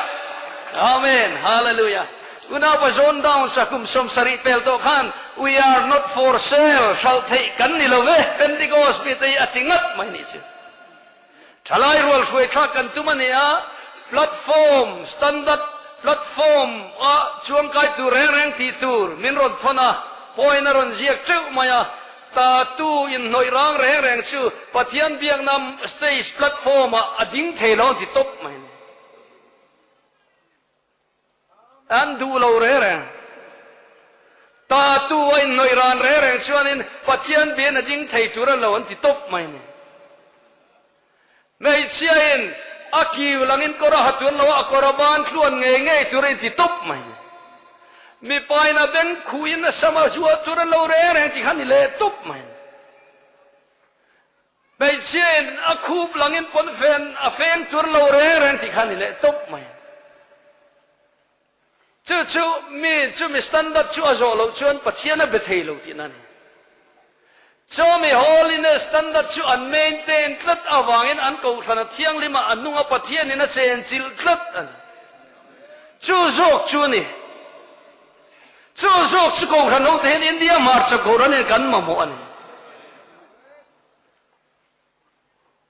Amen! Hallelujah! Unaupa John Downs a kum 70 pel tawh khan We are not for sale, hralh theih kan ni lo ve, Pentecost mite hi a ti ngat mai nih chu. Thalai rual hruai thlak kan tum a ni a, platform, standard platform a chuangkai tur reng reng tih tur min rawn thawn a, point a rawn ziak teuh mai a, tatu inhnawih rang reng reng chu Pathian biakna stage platform ah a ding thei lo an ti tawp mai a ni. An duh lo reng reng. Tatu a inhnawih ran reng reng chuanin Pathian bian a ding thei tur a lo an ti tawp mai ni. Hmeichhiain a kiu langin kawr a ha tuan lo a, a kawr a ban tluan ngei ngei tur a inti tawp mai ni. Mipain a beng khuhin a sam a zuah tur a lo reng reng tih kha ni leh tawp mai ni. Hmeichhiain a khup langin pawnfen a feng tur lo reng reng tih kha a ni leh tawp mai. Chu chu mi chu mi standard chu a zawh loh chuan Pathian a be thei lo tihna a ni. Chawmi holiness standard chu an maintain tlat avangin an kohhran a thianghlim a, a nunga Pathianin a chenchilh tlat a ni. Chu zawk chu a ni. Chu zawk chu kohhran hote hian India hmarchhak kohhran hian kan mamawh a ni.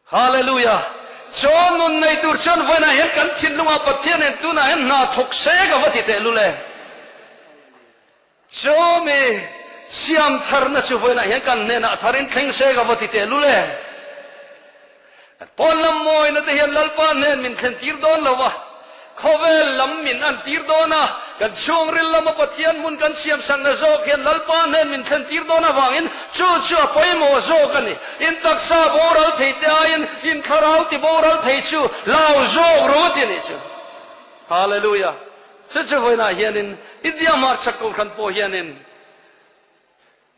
Hallelujah! Chaw nun nei tur chuan vawiinah hian kan thinlungah Pathian hian tunah hian hna thawk se ka va ti teh lul e. Chaw mi siam tharna chu vawiinah hian kan hnenah tharin thleng se ka va ti teh lul e. Pawn lam mawina te hian Lalpa hnen min thlen tir dawn lo a, khawvel lam min an tir dawn a, kan chhungril lama Pathian hmun kan siam sakna zawk hian Lalpa hnen min thlen tir dawn avangin chu chu a pawimawh zawk a ni. In taksa boral thei te aiin in thlarau ti boral thei chu lau zawk ru ti a nih chu. Hallelujah! Chu chu vawiinah hianin India hmarchhak kohhran pawh hianin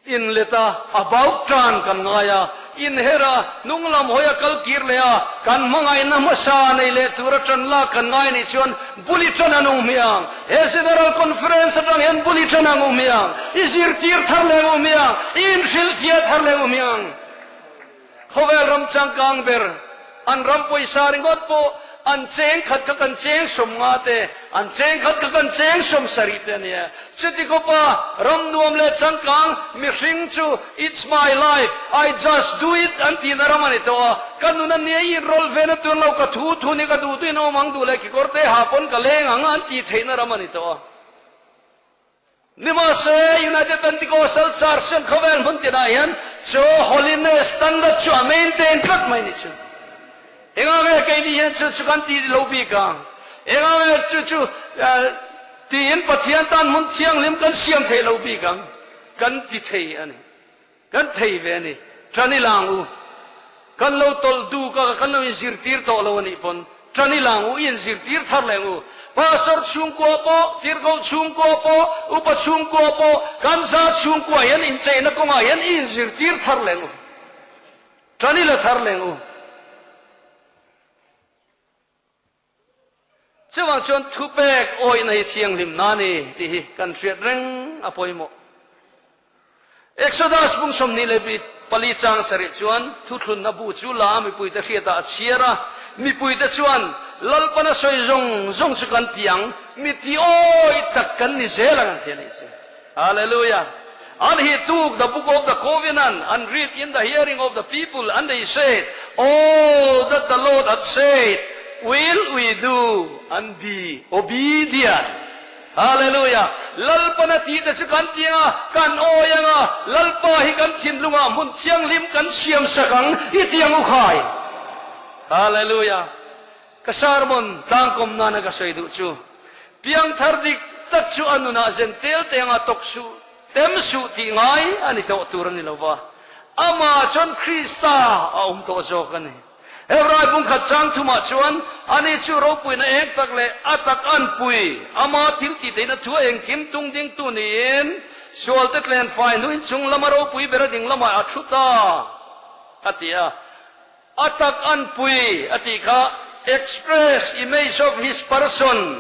Inlet a, a bauh tan kan ngai a, inher a, hnung lam hawi a kal kir leh a, kan hmangaihna hmasa nei leh tura tan lak kan ngai anih chuan buli tan an ung hmiang. He General Conference atang hian buli tan ang ung hmiang, i zirtir thar leh ang ung hmiang, i inhrilhfiah thar leh ang ung hmiang. Khawvel ram changkang ber, an ram pawisa ringawt pawh an cheng khat kha kan cheng 50 te, an cheng khat kha kan cheng 70 te a ni e. Chuti khawpa ram nuam leh changkang mihring chu It's my life, I just do it an tihna ram a ni tawh a. Ka nun a nia i inrawlh ve na tur lo, ka thu thu ni ka duh duhin awm ang duh leh kekawr te ha pawn ka leng ang an tih theihna ram a ni tawh a. Nimahse, United Pentecostal Church chuan khawvel hmun tinah hian chu holiness standard chu a maintain tlat mai ni chu. Enga nge keini hian chu chu kan tih lo bik ang? Enga nge chu chu tiin Pathian tan hmun thianghlim kan siam thei lo bik ang? Kan ti thei a ni. Kan thei ve a ni. Ṭan i lang u. Kan lo tawlh duk a, kan lo inzirtir tawh lo a nih pawn ṭan i lang u, i inzirtir thar leng u. Pastor chhungkua pawh, tirhkoh chhungkua pawh, upa chhungkua pawh, kan za chhungkua hian incheina kawngah hian i inzirtir thar leng u. Ṭan i la thar leng u. Chuvang chuan thupek awihna hi thianghlim na ni tih hi kan hriat reng a pawimawh. Exodus bung 24 chang sarih chuan thuthlunna bu chu la a mipuite hriatah a chhiar a, mipuite chuan Lalpana sawi zawng zawng chu kan ti ang, mi ti awih tak kan ni zel ang an ti a nih chu. Hallelujah! And he took the book of the covenant and read in the hearing of the people and they said, All that the Lord hath said will we do and be obedient. Hallelujah! Lalpana tih te chu kan ti anga, kan awi anga, Lalpa hi kan thinlungah hmun thianghlim kan siam sak ang i ti ang u khai. Hallelujah! Ka sermon tlangkawm nana ka sawi duh chu, piangthar dik tak chu a nunah zen tel te anga tawk suh, tem suh tih ngai a ni tawh tur a ni lo va, amah chuan Krista a awm tawh zawk a ni. Hebrai bungkhat chang thumah chuan, Ani chu ropuina eng tak leh a tak an pui, ama thil tih theihna thu a engkim tung dingtu niin, sualte tlen fai hnuin chung lama ropui ber a ding lamah a thu ta, a ti a. A tak an pui a tih kha express image of his person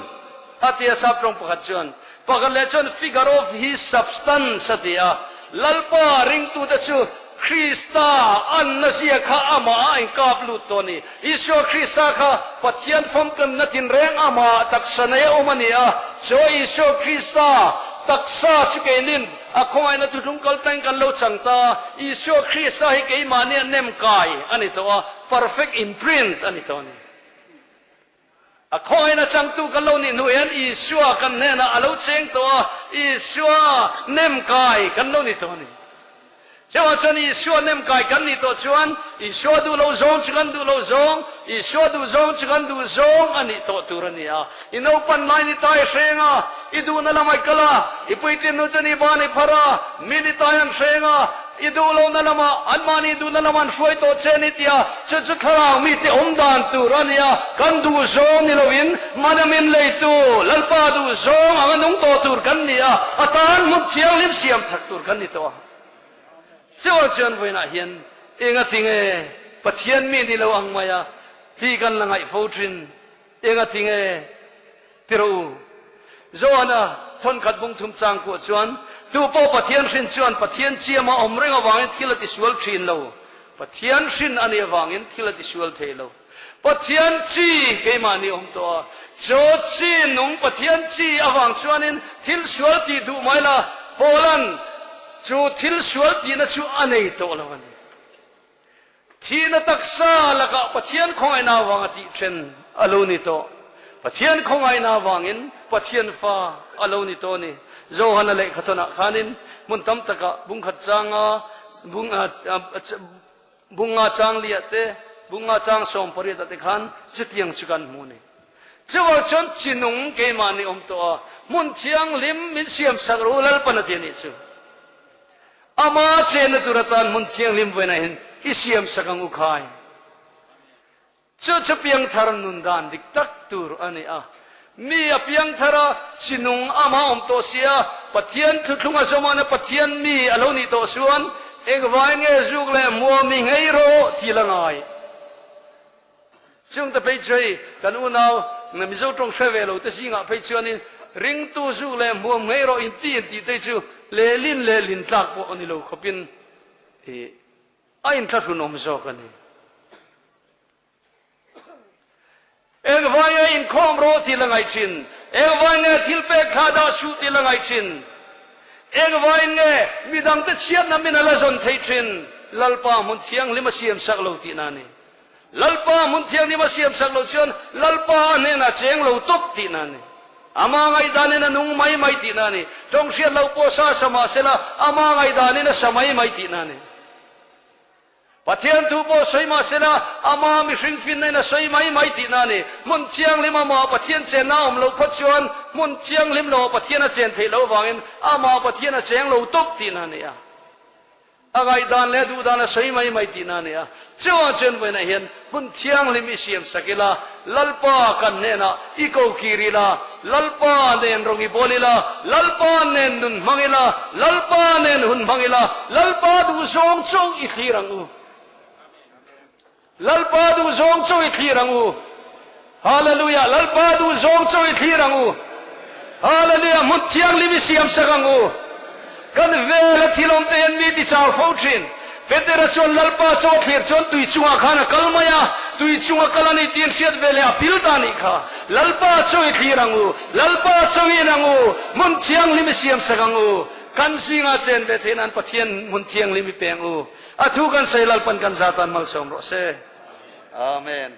a ti a sap tawng pakhat chuan. Pakhat leh chuan figure of his substance a ti a. Lalpa ringtute chu Krista anna zia kha amah a inkap lut tawh a ni. Isua Krista kha Pathian famkanna tinreng amah taksa nei a awm a ni a. Chaw Isua Krista taksa chu keinin A khawngaihna thuthlung kal tangin kan lo chang ta a, Isua Krista hi keimahni a nem kai a ni tawh a, perfect imprint a ni tawh a ni. A khawngaihna changtu kan lo nih hnu hian Isua kan hnenah a lo cheng tawh a, Isua nem kai kan lo ni tawh a ni. Chuvang chuan Isua nem kai kan nih tawh chuan Isua duh loh zawng chu kan duh loh zawng, Isua duh zawng chu kan duh zawng a nih tawh tur a ni a. I naupan lai ni ta i hreng a, i duhna lamah i kal a, i puitlin hnu chuan i ban i phar a, mi ni tai an hreng a, i duh lohna lamah anmahni duhna lamah an hruai tawh che a ni tia chu chu thlarau mite awm dan tur a ni a, kan duh zawng ni loin mana min leitu Lalpa duh zawng anga nung tawh tur kan ni a, a tan hmun thianghlim siam chak tur kan ni tawh a. Chuvang chuan vawiinah hian engatinge Pathian mi ni lo ang maia tih kan la ngaih fo thin. Engati nge ti rawh u? Joana thawnkhat bung thum chang kuah chuan, Tu pawh Pathian hrin chuan Pathian chiama awm reng avangin thil a tisual thin lo. Pathian hrin a nih avangin thil a tisual thei lo. Pathian chi keimahni awm tawh a, chaw chi nung Pathian chi avang chuanin thil sual tih duh mai la, Paula'n chu thil sual tihna chu a nei tawh lo a ni. Thihna taksa lakah Pathian khawngaihna avanga tih then a lo ni tawh. Pathian khawngaihna avangin Pathian fa a lo ni tawh a ni. Johana lehkhathawnah khanin hmun tam takah bungkhat changa bung bunga chang liah te. Bunga chang 18 ah te khan chutiang chu kan hmu a ni. Chuvang chuan chinung keimahni awm tawh a, hmun thianghlim min siam sak rawh u Lalpan a ti a nih chu. Ama chenna tur atan hmun thianghlim vawiinah hian i siam sak ang u khai. Chu chu piangthar nun dan dik tak tur a ni a. Mi a piangthar a, chinung ama awm tawh si a, Pathian thuthlung a zawmana Pathian mi a lo nih tawh chuan engvai nge zuk leh hmuam i ngei rawh tih la ngai. Chungte phei chu hei kan unau Mizo tawng hre ve lo te zingah phei chuanin ringtu zuk leh hmuam ngei rawh inti intih te chu lehlin lehlin tlak pawh a ni lo khawpin a inthlahrunawm zawk a ni. Engvai nge inkhawm rawh tih la ngaih thin? Engvai nge thil pek thla dah suh tih la ngaih thin? Engvai nge midangte chhiatna min a la zawn theih thin? Lalpa hmun thianghlim a siam sak lo tihna a ni. Lalpa hmun thianghlim a siam sak loh chuan Lalpa a hnenah cheng lo tawp tihna a ni. Ama ngaihdanin a nung mai mai tihna a ni. Tawng hriat loh pawh sa sa mah sela, ama ngaihdanin a sa mai mai tihna a ni. Pathian thu pawh sawi mah sela, ama mihring finna in a sawi mai mai tihna a ni. Hmun thianghlim amah Pathian chenna a awm loh phawt chuan hmun thianghlim loah Pathian a chen theih loh avangin amah Pathian a cheng lo tawp tihna a ni a. A ngaihdan leh a duhdan a sawi mai mai tihna a ni a. Chuvang chuan vawiinah hian hmun thianghlim i siam sak ila, Lalpa kan hnenah i ko kir ila, Lalpa nen rawng i bawl ila, Lalpa nen nun hmang ila, Lalpa nen hun hmang ila, Lalpa duhzawng chauh i thlir ang u. Lalpa duhzawng chauh i thlir ang u. Hallelujah! Lalpa duhzawng chauh i thlir ang u. Hallelujah! Hmun thianghlim i siam sak ang u. Kan vela thil awm te hian mi ti chau fo thin. Petera chuan Lalpa chaw a thlir chuan tui chungah khan a kal mai a, tui chunga kal a ni tiin hriat ve leh a pil ta a nih kha. Lalpa chaw i thlir ang u. Lalpa chaw i en ang u. Hmun thianghlim i siam sak ang u. Kan zingah chen ve theih nan Pathian hmun thianghlim i peng u. A thu kan sawi Lalpan kan zatan malsawm rawh se. Amen.